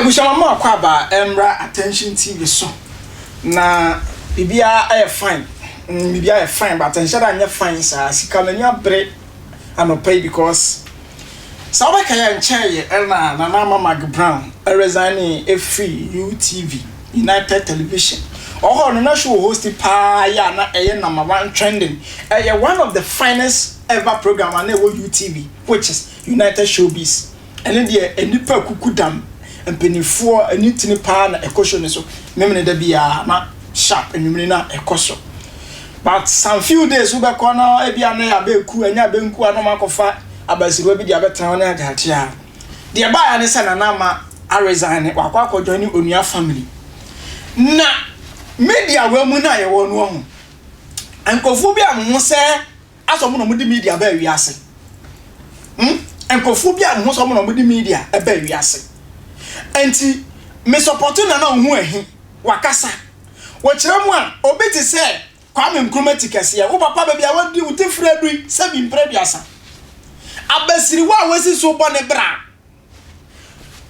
Abusua ma mo akwaaba mmra Attention TV so na biribiara ayɛ fine mm, biribiara ayɛ fine but nhyɛ da nyɛ fine saa sika m'ani abere anɔpa yi because sɛ wobɛka yɛ nkyɛn yɛ ɛna Nana Ama Mag Brown resign ɛfiri UTV United Television ɔhɔ no na show host paa yɛ a na ɛyɛ number one trending ɛyɛ one of the finest ever program a na ɛwɔ UTV which is United Showbiz. Ɛno deɛ nnipa kuku dam mpaninfoɔ ani tini paa na ɛkɔ show no so memene da biara na sharp anwumere na ɛkɔ so but some few days wobɛkɔ no ebi a na yɛ abɛɛku ɛnyɛ abɛnku a na ɔmo akɔfa abasiriwa bi de abɛtena hɔ ne agyaakye a deɛ ɛbaeɛ ne sɛ Nana Ama aresign wakɔ akɔ join onua family na media wɔ mu na yɛwɔ no ɔho nkurɔfoɔ bi a mo ho sɛ Asɛ ɔmo na ɔmo de media baa wiase. Hmm? Nkurɔfoɔ bi a mehu sɛ ɔmo na ɔmo de media baa wiase. Nti, me sɔpɔto Nana Ohu Ahi, wakasa. Wɔkyerɛ mu a, obi te sɛ Kwame Nkrumah ti kɛseɛ, wo papa baabi a wadi wo ti firi adu yi, sɛbi mprɛ aduasa. Abasiriwa a wasi so bɔ ne bra.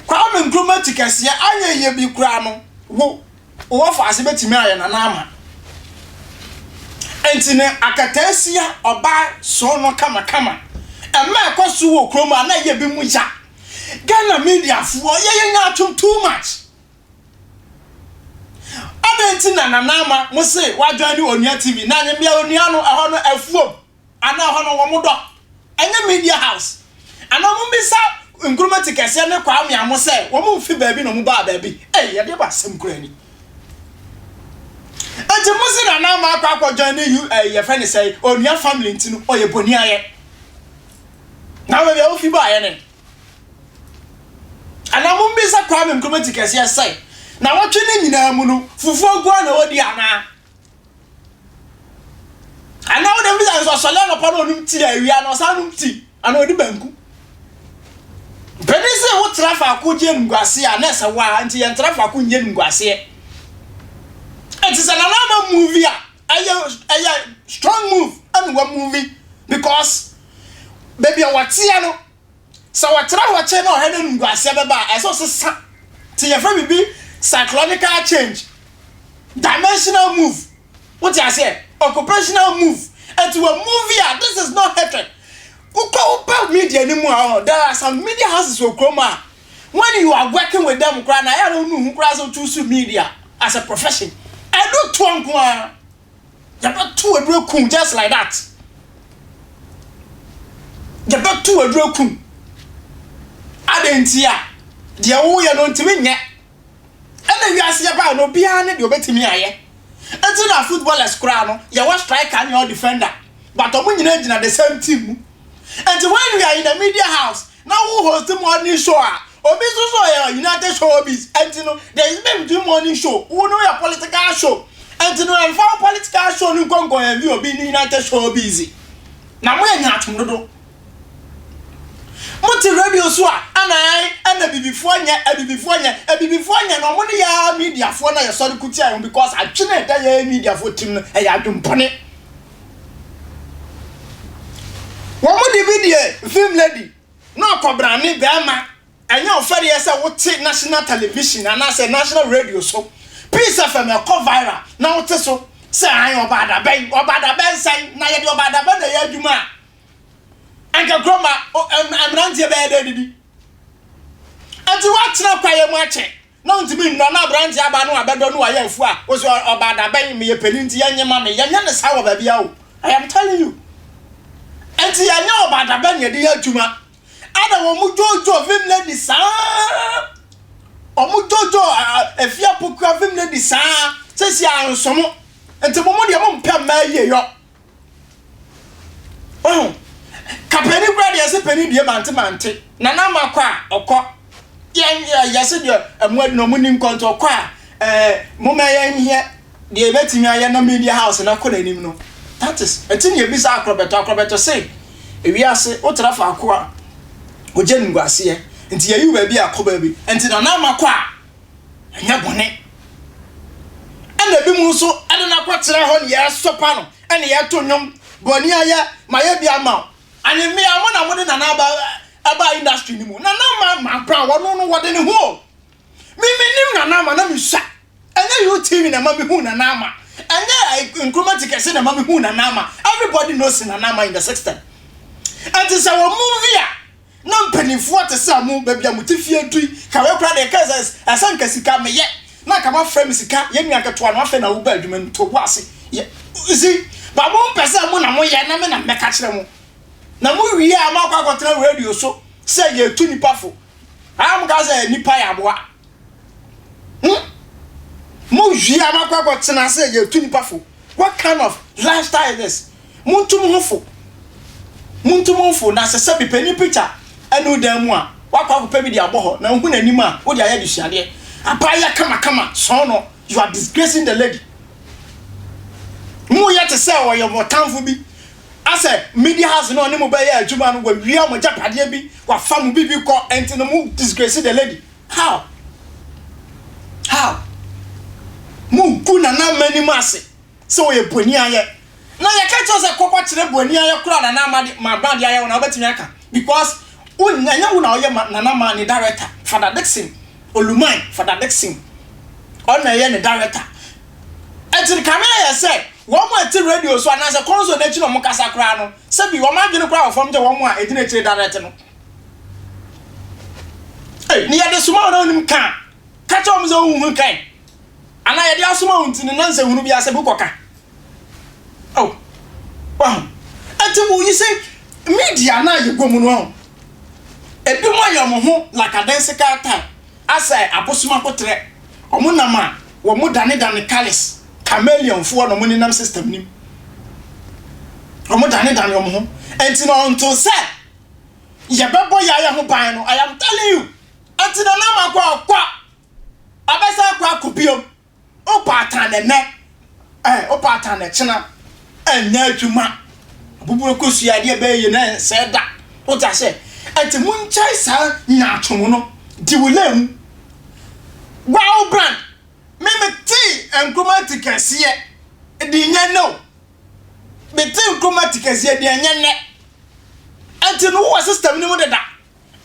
Kwame Nkrumah ti kɛseɛ anyɛ yie bi koraa no, wo, wo wɔfaase bɛtumi ayɛ Nana Ama. Enti ne akataasia ɔbaa soo no kamakama. Ɛma ɛkɔ so wɔ kurom a na ɛyɛ bi mu ya. Ghana mediafoɔ yɛyɛ nyaatwom too much. Adɛn nti na Nana Ama mo se wa join Onua TV na nyemmea Onua no ɛhɔ no afuom Anaa hɔ no wɔn dɔ. Ɛnyɛ media house. Anaa wɔn bisa Nkrumah ti kɛseɛ ne Kwame Amo sɛ wɔn mfi baabi na wɔn baa baabi. Ei yɛde ba asɛm koraa ni. Enti mo se Nana Ama akɔ akɔ join ne U eh, yɛfrɛ ne sɛ Onua family nti no ɔyɛ boni ayɛ. Na baabi a wofi baayɛ ne. Anaa mo bisa Kwame Nkrumah ti kɛseɛ sɛ na wɔtwe ne nyinaa mu no fufuo nko ara na ɔdi anaa? Anaa wode bisa nso ɔsɔre anɔpa na ɔnom tii awia na ɔsan nom tii anaa ɔdi banku. Mpanin sɛ wotra faako gye animguaseɛ a na ɛsɛ waa nti yɛntra faako nyɛ animguaseɛ. Ɛnti sɛ Nana Ama movie a ɛyɛ ɛyɛ strong move ɛna wa movie because baabi a wɔteɛ no Sɛ ɔtra hɔ kyɛ na ɔhwɛ na animguaseɛ bɛba a, ɛsɛ sɛ ɔsesa. Nti yɛfrɛ biribi psychological change, dimensional move. Wote aseɛ? Occupational move. Nti wɔ move a, this is not hatred. Wokɔ woba media no mu a, oh, there are some media houses wɔ kurom a, when you are working with them koraa na ɛyɛ a na wonu ho koraa sɛ wochoose media as a profession. Ɛno toɔ nko ara. Yɛbɛto aduro akum just like that. Yɛbɛto aduro akum. Adɛn nti a deɛ woyɛ no ntumi nyɛ. Ɛna wiase yɛbaa no obiara ne deɛ obɛtumi ayɛ. Ɛnti na footballers koraa no yɛwɔ striker ne yɛwɔ defender but ɔmo nyinaa gyina the same team mu. Ɛnti when we are in the media house na wo host morning show a obi nso so ɔyɛ United Showbiz ɛnti no there is difference between morning show wo no yɛ political show ɛnti no ɛnfa wo political show no nkɔ nkɔ ɛnvi obi ne United Showbiz na mo yɛ nyaatwom dodo mo te radio so a ɛna ɛn ɛna bibifoɔ nyɛ abibifoɔ nyɛ abibifoɔ nyɛ na ɔmo ne yɛ mediafoɔ na yɛsɔre kutia yɛn because adwene ɛda yɛ mediafoɔ tirim no ɛyɛ adwempɔne Wɔn de bi deɛ vim lady na ɔkɔbrane bɛɛma ɛnyɛ ɔfɛreɛ sɛ wote national television anaasɛ national radio so Peace FM ɛkɔ viral na wote so sɛ an ɔbaadabɛn ɔbaadabɛn sɛn na yɛde ɔbaadabɛn na ɛyɛ adwuma a anka kuroma mmeranteɛ bɛyɛ dɛ didi ɛnti woatena kwaeɛ mu akyɛ Na ontumi nnɔ na aberanteɛ aba na wabɛdɔ na wayɛ afu a, wo so ɔbaa da bɛn, meyɛ panin nti yɛnye ma me, yɛnyɛ no saa wɔ baabiara o, I am telling you. Nti yɛnyɛ ɔbaa da bɛn yɛde yɛ adwuma. Ɛna wɔn dwoodwoo vim lady saa, wɔn dwoodwoo efie apokua vim lady saa, sɛsi ansomo. Nti mo mo deɛ mo mpɛ mmaa yie yɔ. Wahu? Ka panin koraa deɛ yɛse panin deɛ mante mante. Nana ama kɔ a ɔkɔ. Yɛn yɛ yɛse deɛ ɛmo adi na ɔmo ni nkɔ nti ɔkɔ a ɛɛ moma yɛn hwɛ deɛ yɛbɛtumi ayɛ na media house na kɔ n'anim no. That is ɛti na yɛbisa akorɔbɛtɔ akorɔbɛtɔ se ewiase wotra faako a ogya nimguaseɛ nti yɛyi wo baabi a kɔ baabi nti nana ama kɔ a ɛnyɛ bɔne. Ɛna ebinom nso ɛde no akɔtena hɔ ne yɛsopa no ɛne yɛto nnwom bɔne ayɛ ma yɛ bi ama wo. Anyemmea mo na mode Nana aba ɛbaa industry no mu. Nana ma ma bra wɔno no wɔde ne ho o. Me menim Nana Ama na mesua. Ɛnyɛ UTV na ɛma mehuu Nana Ama. Ɛnyɛ Nkrumah ti kɛse na ɛma mehuu Nana Ama. Everybody knows Nana Ama in the system. Ɛnti sɛ wɔ movie a na mpanimfoɔ te sɛ mo baabi a mo te fie du yi, ka wei koraa deɛ ɛka sɛ ɛsɛ nka sika meyɛ na nka moafrɛ me sika yɛn nua ketewa no afei na woba adwuma no to bo ase yɛ you see ba mo mpɛ sɛ mo na moyɛ na me na mɛka kyerɛ mo na mo wie a moakɔ akɔtena radio so sɛ yɛtu nipa fo a mo ka sɛ nipa yɛ aboa. Hmm? Mo wie a makɔ akɔtena ase yɛtu nipa fo. What kind of lifestyle is this? Montu mo ho fo. Montu mo ho fo na sɛ sɛ bipanin picture ɛne wo dan mu a wakɔ akɔpɛ bi de abɔ hɔ na wohu n'anim a wode ayɛ adesuadeɛ. Abaayewa kamakama sɔn no. You are disgracing the lady. Moyɛ te sɛ ɔyɛ mo tamfo bi. Asɛ media house no ɔne mo bɛyɛ adwuma no wawia mo agyapadeɛ bi, wafa mo biribi kɔ, ɛnti no mo disgrace the lady. How? How? Mo gu Nana Ama anim ase sɛ ɔyɛ boni ayɛ. Na yɛka kyerɛ sɛ kɔkɔ kyerɛ boni ayɛ koraa Nana Ama de ma ba de ayɛ wo na wobɛtumi aka because wonya ɛnyɛ wo na ɔyɛ ma Nana Ama ne director Father Dickson Oluman Father Dickson ɔna ɛyɛ ne director. Ɛnti kame ayɛ sɛ wɔn a ɛte radio so anaasɛ console n'akyi na wɔn kasa koraa no sɛbi wɔn adwene koraa wɔ fam kyɛ wɔn a ɛgyina akyire direct no. Ei, ne yɛde soma wo na wonim ka a, ka kyerɛ wɔn sɛ wonhu kan. Anaa yɛde asoma wo nti no na nsɛnhunu bi asɛ bi kɔka. Oh, wahu. Ɛnti wo yi sɛ media na yɛgɔ mu no ahu. Ebi mo ayɛ wɔn ho lackadaisical type asɛ abosom akotrɛ. Wɔn nam a wɔn dane dane colours, chameleon foɔ na wɔn nenam system nim. Wɔn dane dane wɔn ho. Ɛnti na ɔnto sɛ Yɛbɛbɔ yaya ho ban no, I am telling you. Ɛnti na nam akɔ akɔ. Abɛsa akɔ akɔ biom. Wopɛ atan na ɛnɛ. Eh, wopɛ atan na ɛkyena. Ɛnyɛ adwuma. Abuburo kosua adeɛ bɛyɛ yie na ɛnsɛe da. Wote aseɛ? Ɛnti monkyɛe saa nyaatwom no. Di wo lane mu. Wow brand. Me metee Nkrumah ti kɛseɛ de nyɛ nnɛ o. Mete Nkrumah ti kɛseɛ deɛ ɛnyɛ nnɛ. Ɛnti no wowɔ system no mu deda.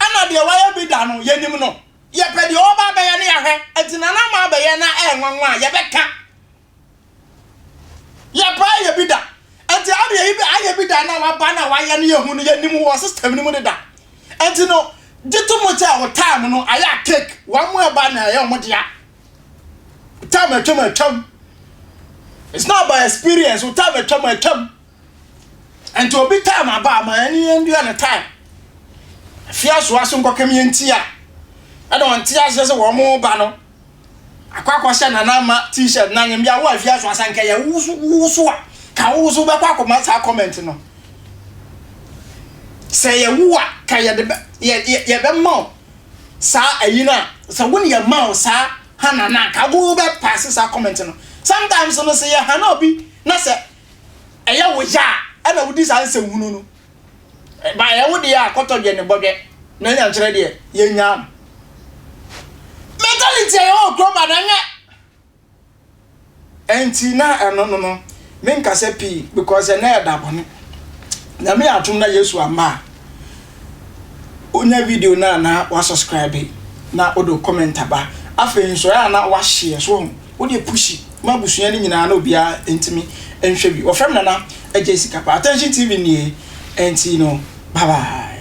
Ɛna deɛ wayɛ bi da no yɛnim no. Yɛpɛ deɛ ɔba abɛyɛ no yɛahwɛ. Ɛnti Nana ama abɛyɛ na ɛyɛ nwanwa a yɛbɛka. Yɛpɛ ayɛ bi da. Ɛnti adeɛ yi ayɛ bi da na waba na wayɛ no yɛhu no yɛnim wɔ system no mu deda. Ɛnti no gye to mu sɛ wo time no ayɛ a cake wɔn mu ɛba na ɛyɛ wɔn dea. Time atwam atwam. It's not about experience. Wo time atwam atwam. Nti obi time aba ama ɛne yɛn dua ne time. Afia soa so nkɔkɛm yɛn ti a ɛna ɔnte aseɛ sɛ wɔn ba no akɔ akɔhyɛ nana ama t-shirt na nyɛ mbia wo afia soa sɛ nka yɛ woso woso a ka woso bɛkɔ akɔma saa comment no sɛ yɛ wo a ka yɛde bɛ yɛ yɛ yɛbɛma wo saa ayi no a sɛ wo ne yɛ ma wo saa hana no a ka wo bɛ paase saa comment no sometimes no sɛ yɛ hana obi na sɛ ɛyɛ wo ya a ɛna wodi saa nsɛmhunu no. Ba ɛyɛ wo deɛ a kɔtɔ dwɛ ne bɔdwɛ na nyankyerɛ deɛ yɛnyaa no. Mentality a yɛwɔ kurom ba na nyɛ. Ɛnti na ɛno no no menkasa pii because ɛnɛ yɛ da bɔne. Nyame yɛ atom na Yesu amma a wonya video no a na wa subscribe na wode comment aba. Afei nso ɛyɛ a na wa share so wahu. Wo deɛ pushi ma abusua no nyinaa na obiara ntumi nhwɛ bi. Wɔfrɛ me Nana Agyei Sikapa. Attention TV nie, ɛnti no bye bye.